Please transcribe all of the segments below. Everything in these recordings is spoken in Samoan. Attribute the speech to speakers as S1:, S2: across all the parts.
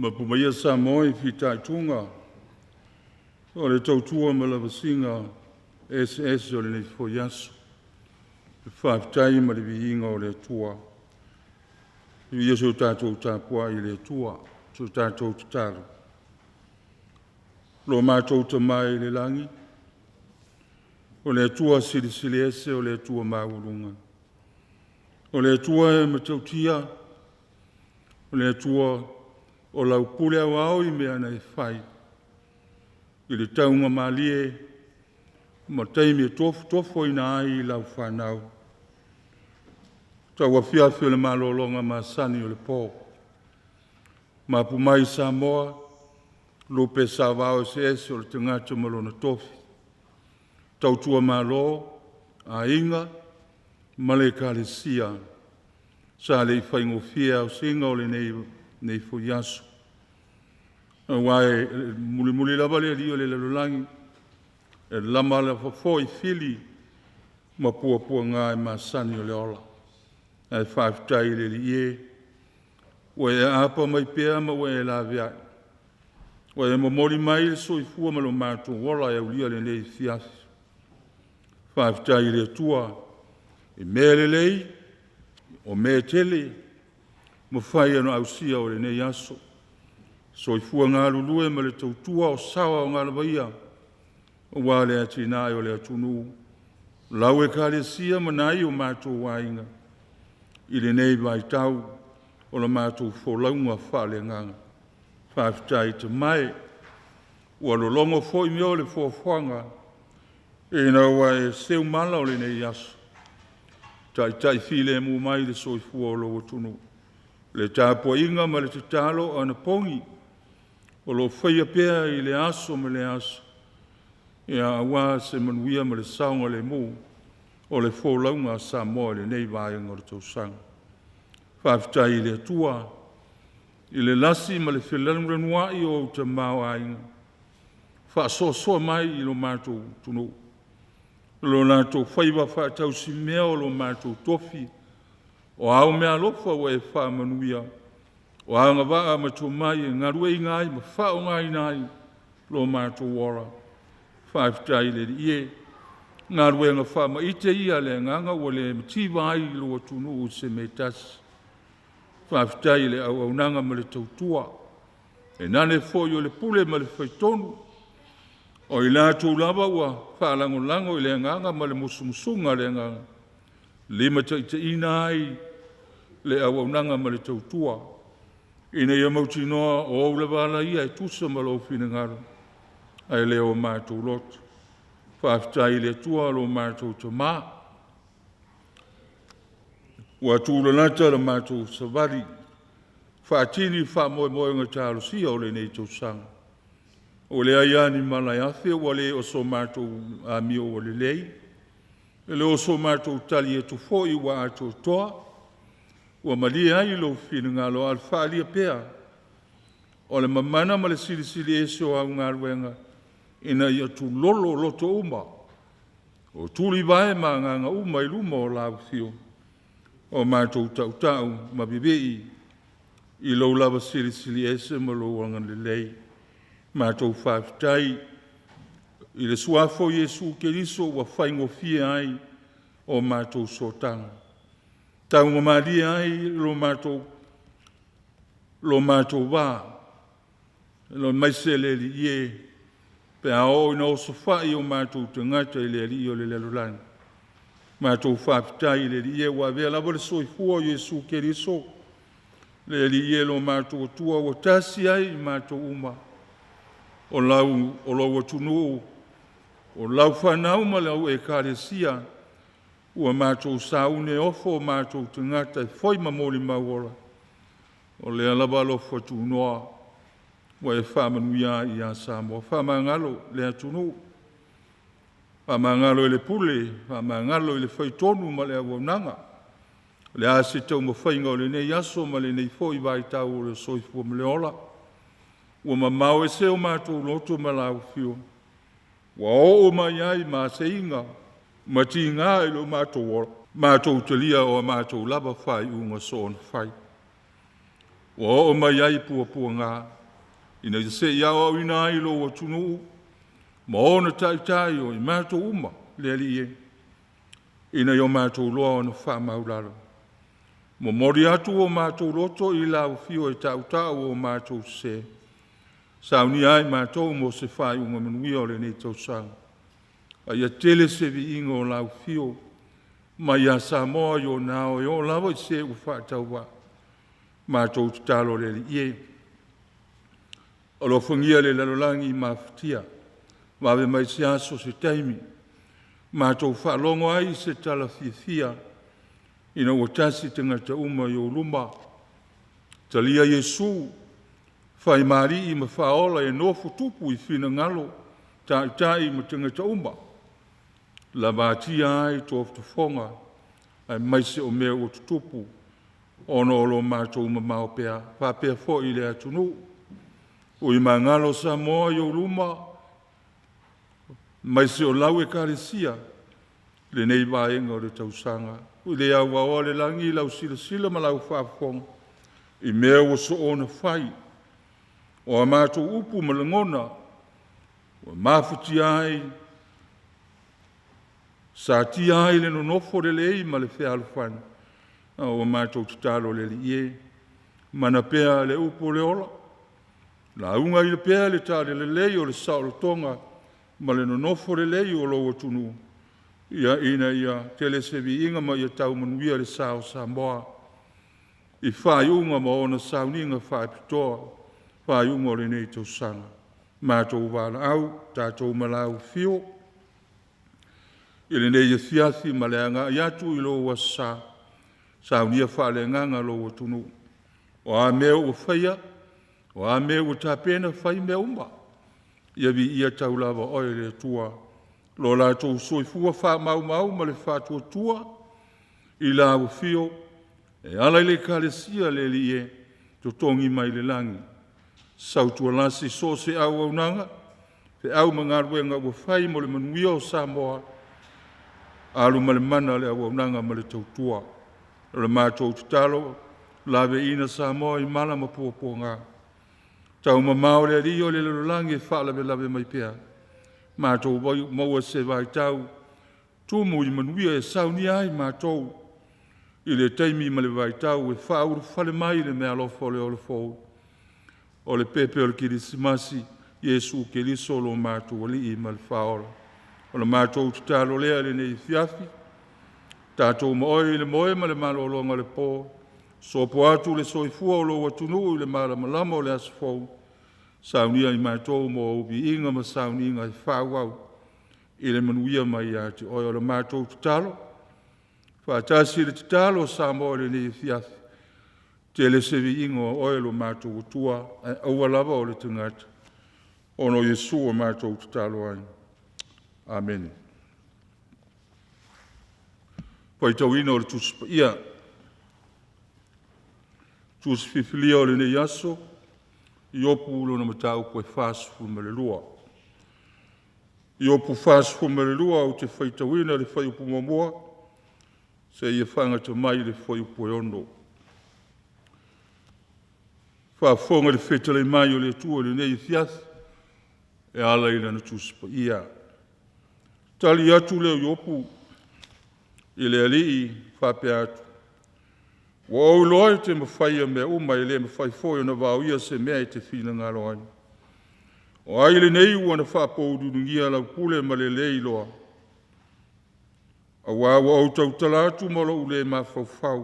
S1: Mapu maia Samoa i fitaituga o le tautua ma lavasiga eseese o lenei foi aso. Le faafetai ma le viiga o le Atua. Viia si o tatou tapuai i le Atua, si o tatou tatalo. Lo matou Tama i le lagi, o le Atua silisili ese, o le Atua maualuga, o le Atua e matautia, o le Atua o lau pule aoao i mea na e fai, i le taugamalie ma taimi e tofotofoina ai lau fanau. Tauafiafi o le malologa masani o le po, mapu mai Samoa, lupe savao eseese o le tagata ma lona tofi, tautua malo, aiga ma le Ekalesia. Sa le i faigofie aosiga o lenei foi aso, aua e mulimuli lava le alii o le lalolagi, e lama lava foi fili ma puapuaga e masani o le ola. Ae faafetai i le Alii e, ua e aapa mai pea ma ua e laveai, ua e momoli mai le soifua ma lo matou ola e aulia lenei afiafi. Faafetai i le Atua i mea lelei, o mea e tele ua mafai ona ausia o lenei aso. Soifua galulue ma le tautua o sao aoga lava ia aua le atinae o le atunuu, lau Ekalesia ma nai o matou aiga i lenei vaitau o la matou folauga faaleagaga. Faafetai Tama e, ua lologo foi mea o le foafoaga ina ua e seu mala o lenei aso, taitai filemu mai le soifua o lou atunuu. Le tapuaiga ma le tatalo o anapogi o lo o faia pea i lea aso ma lea aso, aua se manuia ma le saogalemu o le folauga a Samoa i lenei vaega o le tausaga. Faafetai i le Atua i le lasi ma le felanulanuai o ou tamaoaiga, faasoasoa mai i lo matou atunuu, lo latou faiva faatausimea o lo matou tofi, o au meaalofa ua e faamanuia, o agavaa ma tomai e galueaiina ai ma faaaogaina ai lo matou ola. Faafetai i le Alii e, o galuega faamaite ia a le Agaga ua le mativa ai lou atunuu i se mea e tasi. Faafetai i le auaunaga ma le tautua, tainane foi o le pule ma le faitonu, o i latou lava ua faalagolago i le Agaga ma le musumusuga a le Agaga, e limataitaiina ai le auaunaga ma le tautua, ina ia mautinoa o ou lava ala ia e tusa ma lou finagalo, ae le o matou loto. Faafetai i le Atua lo matou Tama, ua tulalata le matou savali, faatini faamoemoega talosia o lenei tausaga. Ua leai lava ni mala e afe ua le o so matou amio ua lelei, e le o so matou tali atu foi ua atoatoa, ua malie ai lou finagalo, a o le faaalia pea o le mamana ma le silisili ese o au galuega, ina ia tulolo loto uma, o tulivae ma agaga uma i luma o lau afio, o matou tautau ma vivii i lou lava Silisili Ese ma lou agalelei. Matou faafetai i le Suafa o Iesu Keriso ua faigofie ai o matou sootaga, taugamalie ai lo matou va, aemaise le Alii e, pe a oo ina osofai o matou tagata i le Alii o le lalolagi. Matou faafetai i le Alii e, ua avea lava le soifua o Iesu Keriso, le Alii e lo matou Atua ua tasi ai i matou uma, o lou atunuu, o lau fanau ma lau Ekalesia, ua matou sauni e ofo o matou tagata e fai ma molimau ola, o lea lava alofa tunoa ua e faamanuia ai ia Samoa. Faamagalo le atunuu, faamagalo i le pule, faamagalo i le faitonu ma le auaunaga. O le a se taumafaiga o lenei aso ma lenei foi vaitau o le soifua ma le ola, ua mamao ese o matou loto ma lau afio, ua oo mai ai maseiga ma tiga i lo matou ola, matou talia o a matou lava faaiuga soona fai. Ua oo mai ai puapuaga, ina ia se i aoaoina ai lou atunuu ma ona taitai o i matou uma, le Alii e, ina ia o matou iloa ona faamaualalo. Momoli atu o matou loto i lau afio e tautau o matou sese, saunia ai matou mo se faaiuga manuia o lenei tausaga. A ia tele se viiga o lau afio mai ia Samoa i ona ao e oo lava i se ua faatauvaa. Matou tatalo le Alii e. Alofagia le lalolagi mafatia, vave mai se aso se taimi matou faalogo ai i se tala fiafia ina ua tasi tagata uma i ou luma, talia Iesu fai ma Alii ma Faaola e nofo tupu i finagalo, taitai ma tagata uma, lavatia ai tofotofoga aemaise o mea ua tutupu ona o lo matou mamao pea, faapea foi le atunuu. Ui magalo Samoa i ou luma, aemaise o lau Ekalesia i lenei vaega o le tausaga. Ua le auaoa le lagi i lau silasila ma lau faafofoga i mea ua soona fai. O a matou upu ma lagona ua mafatia ai, satia ai le nonofo lelei ma le fealofani, a ua matou tatalo le Alii e, mana pea le upu o le ola, laugaina pea le talalelei o le saolotoga ma le nonofo lelei o lou atunuu, ina ia tele se viiga ma ia tau manuia le sa o Samoa i faaiuga ma ona sauniga faapitoa, faaiuga o lenei tausaga. Matou valaau, tatou ma lau afio i lenei afiafi ma le agai atu i lou Aso Sa, saunia faaleagaga lou atunuu. O a mea ua faia, o a mea ua tapena, fai mea uma ia viia tau lava oe le Atua. Lo latou soifua faamaumau ma le faatuatua i lau afio e ala i le Ekalesia le Alii e, totogi mai le lagi, sautualasi so o se auaunaga, feau ma galuega ua fai mo le manuia o Samoa, alu ma le mana le auaunaga ma le tautua. O le matou tatalo, laveaiina Samoa i mala ma puapuaga, taumamao le alii o le lalolagi e faalavelave mai pea, matou maua se vaitau tumu i le manuia e saunia ai matou i le taimi ma le vaitau e faaulufale mai i le meaalofa o le ola fou, o le pepe o le Kerisimasi, Iesu Keriso lo matou Alii ma le Faaola. O le matou tatalo lea i lenei afiafi, tatou ma oe i le moe ma le malologa o le po, sopo atu le soifua o lou atunuu i le malamalama o le aso fou, saunia i matou mo ou viiga ma sauniga e faaauau i le manuia mai ia te oe. O le matou tatalo, faatasi i le tatalo a Samoa i lenei afiafi, tele se viiga o oe lo matou Atua, ae aua lava o le tagata, ona o Iesu ua matou tatalo ai. Amene. Faitauina o le Tusi Paia. Tusi Filifilia o lenei aso, Iopu lona mataupu e 42. Iopu 42, ou te faitauina le fuaiupu 1 seia fagata mai i le fuaiupu e 6. Faafofoga i le fetalai mai o le Atua i lenei afiafi e ala i Lana Tusi Paia. Tali atu lea o Iopu i le Alii faapea atu, “Ua ou iloa e te mafaia mea uma, e le mafai foi ona vaoia se mea e te finagalo ai. O ai lenei ua na faapouliuligia lau pule ma le le iloa? Aua ua ou tautala atu ma lou le mafaufau,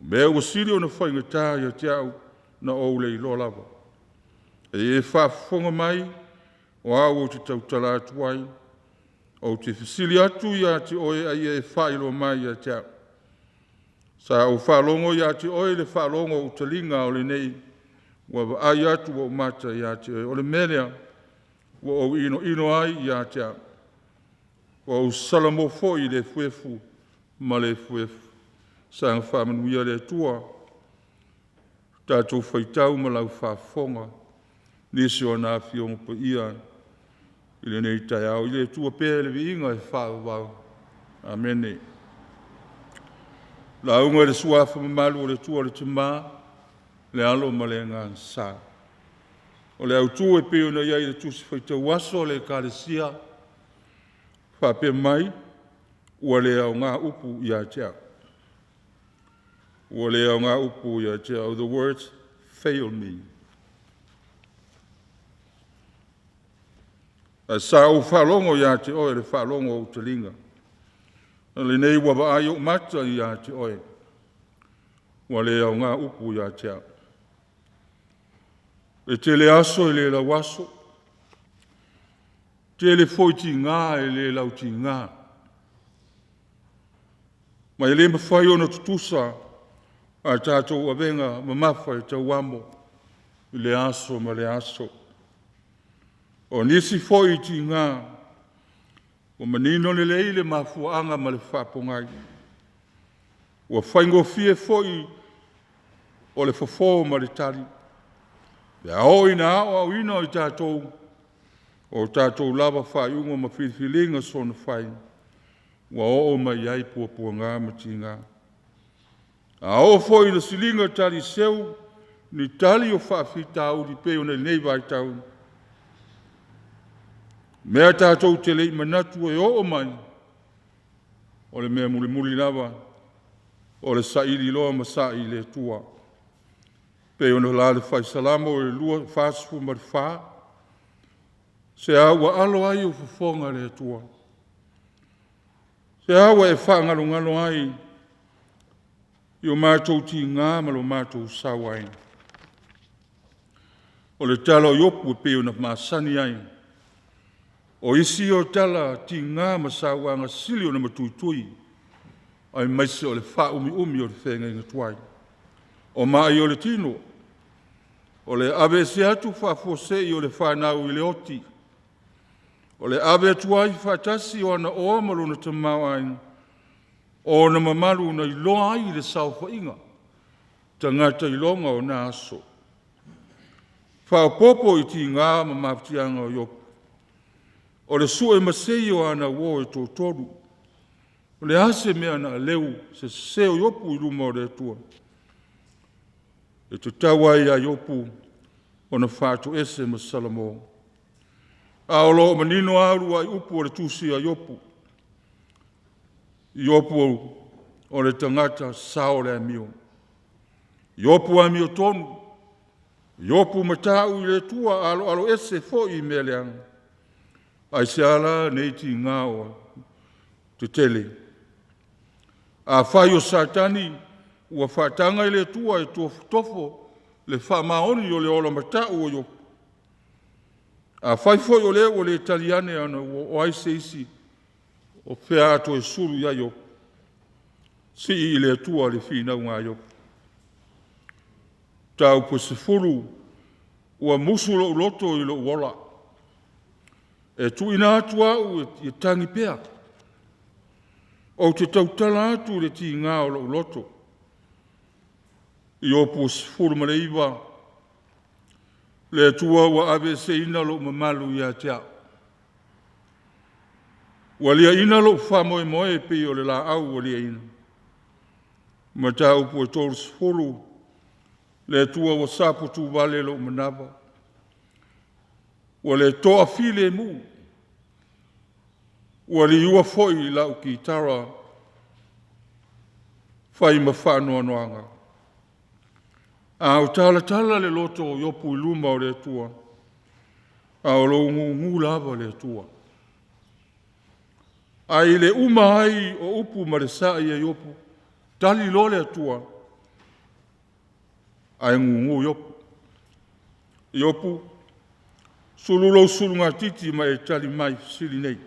S1: o mea ua sili ona faigata ia te au na ou le iloa lava. A ia e faafofoga mai o au ou te tautala atu ai. Ou te fesili atu ia te oe, a ia e faailoa mai ia te au. Sa ou faalogo ia te oe i le faalogo o ou taliga, a o lenei ua vaai atu ou mata ia te oe. O le mea lea ua ou inoino ai ia te au, ua ou salamo foi i le efuefu ma le efuefu.” Saga faamanuia le Atua i le tatou faitau ma lau faafofoga i nisi o ana Afioga Paia i lenei taeao. I le Atua pea le viiga e faavavau. Amene. Lauga i le Suafa mamalu o le Atua le Tama le Alo ma le Agaga Sa. O le autu e pei ona i ai i le Tusi Faitau Aso a le Ekalesia, faapea mai, ua le aoga upu ia te au. Ua le aoga upu ia te au. The words fail me. Ae sa ou faalogo ia te oe le faalogo a ou taliga. O lenei ua vaai ou mata ia te oe, ua le aoga upu ia te au. E tele aso e le lauaso, tele foi tiga e le lautiga, ma e le mafai ona tutusa a tatou avega mamafa e tauamo i lea aso ma lea aso. O nisi foi tiga ua manino lelei le mafuaaga ma le faapogai, ua faigofie foi o le fofo ma le tali, pe a oo ina aoaoina i tatou, o tatou lava faaiuga ma filifiliga soona fai, ua oo mai i ai puapuaga ma tiga. A oo foi ina siliga taliseu ni tali o faafitauli e pei ona i lenei vaitau, mea tatou te le i manatu e oo mai, o le mea mulimuli lava, o le saili loa ma sai i le Atua. E pei ona la le Fai Salamo 44, se a ua alo ai ou fofoga i le Atua? Se a ua e faagalogalo ai i o matou tiga ma lo matou sauaina? O le tala o Iopu e pei ona masani ai, o isi ia o tala tiga ma sauaga sili ona matuitui, aemaise o le faaumiumi o le feagaiga tuai. O mai o le tino, o le aveese atu faafuasei o le fanau i le oti, o le ave atu ai faatasi o ana oa ma lona tamaoaiga, o ona mamalu na iloa ai i le saofaiga tagata iloga o na aso. Faaopoopo i tiga ma mafatiaga o Iopu, o le sue masei o ana uo e toatolu. O le a se mea na aleu se sese o Iopu i luma o le Atua, e tatau ai ia Iopu ona faatoese ma Salamo? A o lo o manino lava uluai upu o le tusi a Iopu, Iopu o le tagata sao le amio, Iopu amiotonu, Iopu matau i le Atua, aloaloese foi i mea leaga. Aisea la nei tiga ua tetele? Afai o Satani ua faataga e le Atua e tofotofo le faamaoni o le ola matau o Iopu, afai foi o lea ua le tali ane ana uo, o ai se isi o fea a toe sulu i ai Iopu? Sii i le Atua le finauga a Iopu. Mataupu e 10, ua musu lou loto i lou ola, e tuuina atu au e tagi pea. Ou te tautala atu i le tiga o lou loto. Iopu 19, le Atua ua aveeseina lou mamalu ia te au, ua liaina lou faamoemoe e pei o le laau ua liaina. Mataupu e 30, le Atua ua sapotuvale lou manava, ua le toafilemu, ua liua foi lau kitara fai ma faanoanoaga. A o talatala le loto o Iopu i luma o le Atua, a o lo o gugu lava le Atua. Ae i le uma ai o upu ma le sai a Iopu, tali loa le Atua ae gugu Iopu. Iopu, sulu lou sulugatiti ma e tali mai i fesili nei.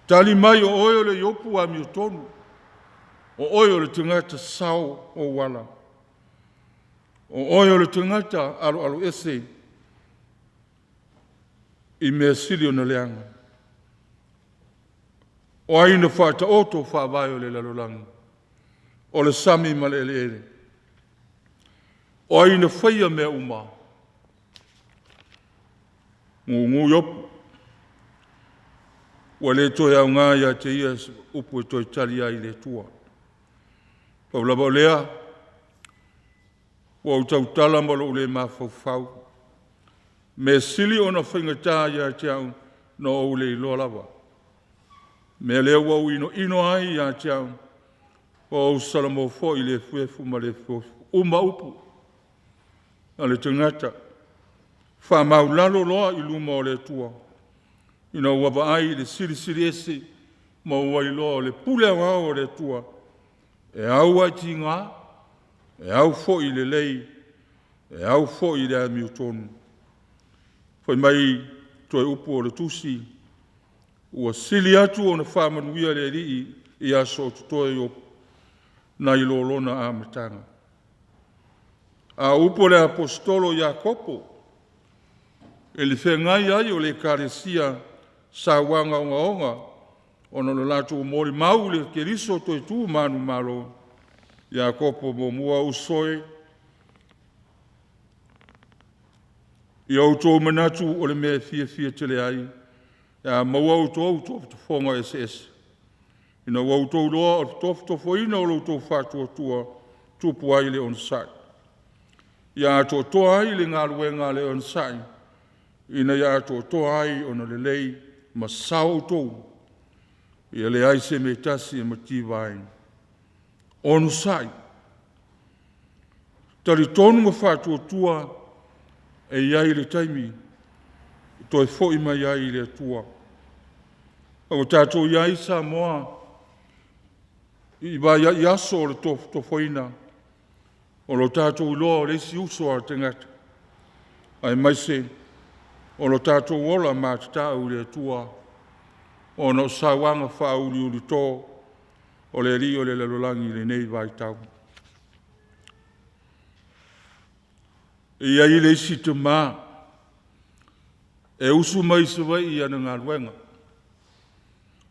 S1: Tali mai o oe o le Iopu amiotonu, o oe o le tagata sao ou ala, o oe o le tagata aloaloese i mea sili ona leaga. O ai na faataoto faavae o le lalolagi? O le sami ma le eleele. O ai na faia mea uma? Gugu Iopu, ua le toe aoga ia te ia se upu e toe tali ai i le Atua. Pau lava o lea, Ua ou tautala ma lou le mafaufau, mea sili ona faigata ia te au na ou le iloa lava. Mea lea ua ou inoino ai ia te au, ua ou salamo foi i le efuefu ma le efuefu. Uma upu a le tagata, faamaualalo loa i luma o le Atua, ina ua vaai i le Silisili Ese ma ua iloa o le pule aoao a le Atua, e au lava i tiga, e au foi i lelei, e au foi i le amiotonu. Fai mai toe upu o le Tusi, “Ua sili atu ona faamanuia le Alii i aso o totoe o Iopo nai lo lona amataga.” A o upu a le Aposetolo Iakopo i le feagai ai o le Ekalesia sauaga ogaoga ona o le latou molimau i le Keriso toe tu manumalo, Iakopo 1, “Uso e, ia outou manatu o le mea e fiafia tele ai pe a maua outou i tofotofoga eseese, ina ua outou iloa o le tofotofoina o lo outou faatuatua e tupu ai le onosai. Ia atoatoa ai le galuega a le onosai, ina ia atoatoa ai ona lelei ma sao outou, ia leai se mea e tasi e mativa ai. Onosai, talitonu ma faatuatua e i ai le taimi e toe foi mai ai i le Atua. A ua tatou i ai Samoa i aso o le tofotofoina o lo tatou iloa o le isi uso a tagata, aemaise o lo tatou ola matatau i le Atua ona o sauaga faauliulito o le alii o le lalolagi i lenei vaitau. E i ai le isi tama e usu mai Savaii i ana galuega,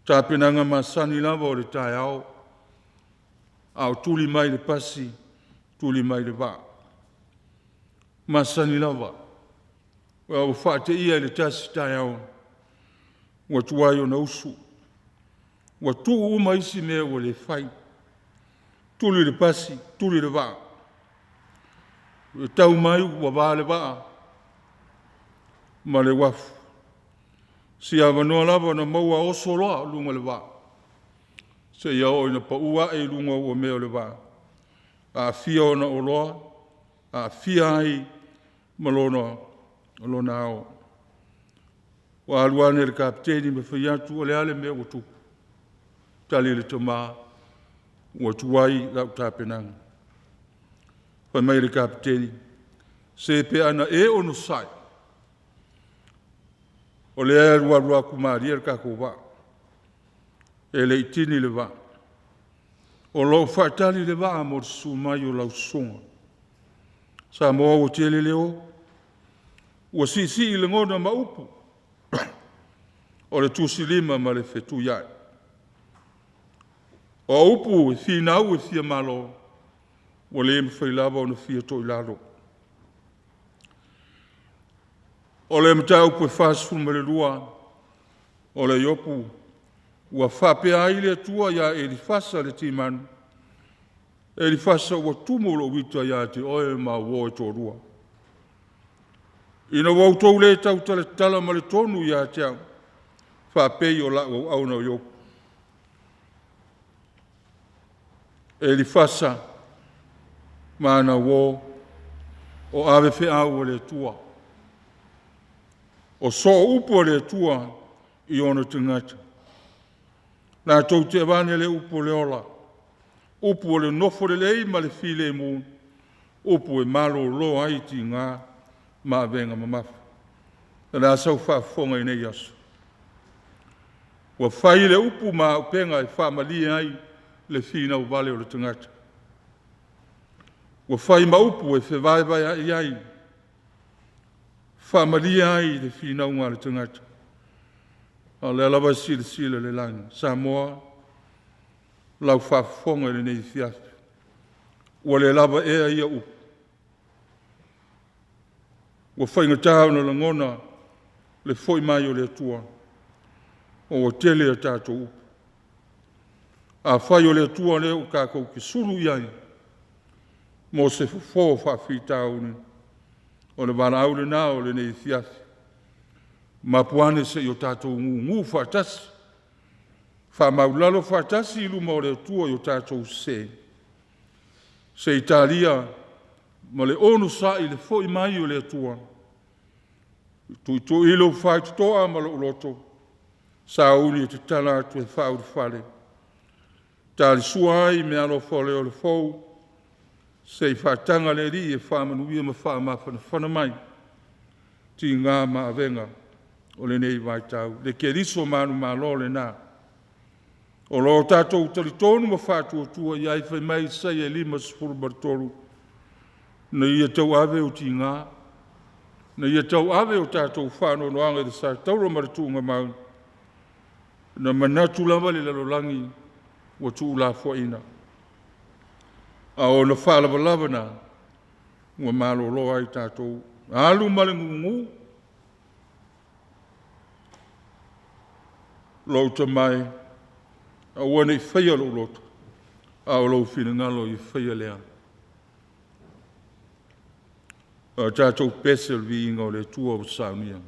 S1: tapenaga masani lava o le taeao, a o tuli mai le pasi, tuli mai le vaa, masani lava. Ae ua faateia i le tasi taeao ua tuai ona usu, ua tuu uma isi mea ua le fai, tuli le pasi, tuli le vaa. E tau mai ua va le vaa ma le uafu, si avanoa lava na maua oso loa i luga o le vaa, seia oo ina pau ae i luga o uamea o le vaa, aafia ona oloa, aafia ai ma lona ao. Ua alu ane i le Kapeteni ma fai atu, o le a le mea ua tupu? Tali le tama, ua tuai lau tapenaga. Fai mai le Kapeteni, se pe ana e onosai, o lea e alu alu atu malie le tatou vaa, e le i tini le vaa. O lo o faatali le vaa mo le susu mai o lau susuga. Samoa ua tele leo, ua siisii lagona ma upu o le tusilima ma le fetuiai. O upu e finau e fia malo, ua le mafai lava ona fia toilalo. O le mataupu e 42 o le Iopu, ua faapea ai le Atua ia Elifasa le Temani, “Elifasa, ua tumu lou ita ia te oe ma au uo e toalua, ina ua outou le tautalatala ma le tonu ia te au, faapei o lau auauna o Iopu. Elifasa ma ana uo, o avefeau a le Atua, o sooupu a le Atua i ona tagata, latou te avane le upu o le ola, upu o le nofo lelei ma le filemu, upu e malolo ai tiga ma avega mamafa. O le a sau faafofoga i nei aso? Ua fai le upu ma auupega e faamalie ai le finau vale o le tagata. Ua fai ma upu e fevaevaea'i ai, faamalie ai le finauga a le tagata, a o lea lava e silasila le lagi. Samoa, lau faafofoga i lenei afiafi, ua le lava ea ia upu? Ua faigata ona lagona le foi mai o le Atua, ua tele a tatou upu. Afai o le Atua lea ua tatou susulu i ai, mo se fofo o faafitauli, o le valaau lena o lenei afiafi. Mapu ane se i o tatou gugu faatasi, faamaulalo faatasi i luma o le Atua i o tatou sese, se i talia ma le onosai le foi mai o le Atua. Tuitui lou faitotoa ma lou loto, sauni e tatala atu e faaulufale, talisua ai meaalofa o le ola fou, se i faataga le Alii e faamanuia ma faamafanafana mai tiga ma avega o lenei vaitau. Le Keriso manumalo lena o lo o tatou talitonu ma faatuatua i ai, fai mai Isaia 53, “Na ia tauave ou tiga, na ia tauave o tatou faanoanoaga i le sataura ma le tuugamau, na manatu lava le lalolagi ua tuulafoaiina, a o ona faalavalava na ua malolo ai tatou.” Alu ma le gugu, lou tama e, aua ne i faia lou loto, a o lou finagalo ia faia lea. O a tatou pese o le viiga o le Atua ua saunia.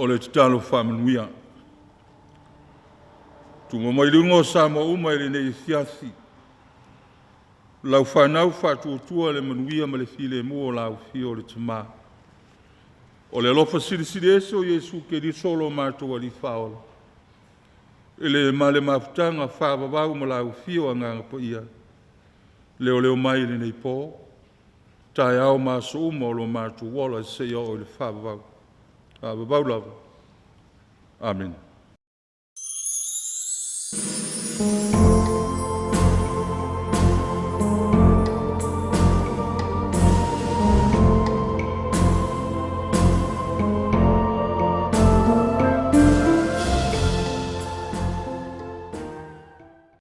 S1: O le tatalo faamanuia. Tuma mai luga o Samoa uma i lenei afiafi, lau fanau faatuatua le manuia ma le filemu o lau Afio o le Tama. O le alofa silisili ese o Iesu Keriso lo matou Alii Faaola, i le ma le mafutaga faavavau ma lau Afio Agaga Paia, leoleo mai i lenei po, taeao ma aso uma o lo matou ola seia oo i le faavavau. Faavavau lava. Amene.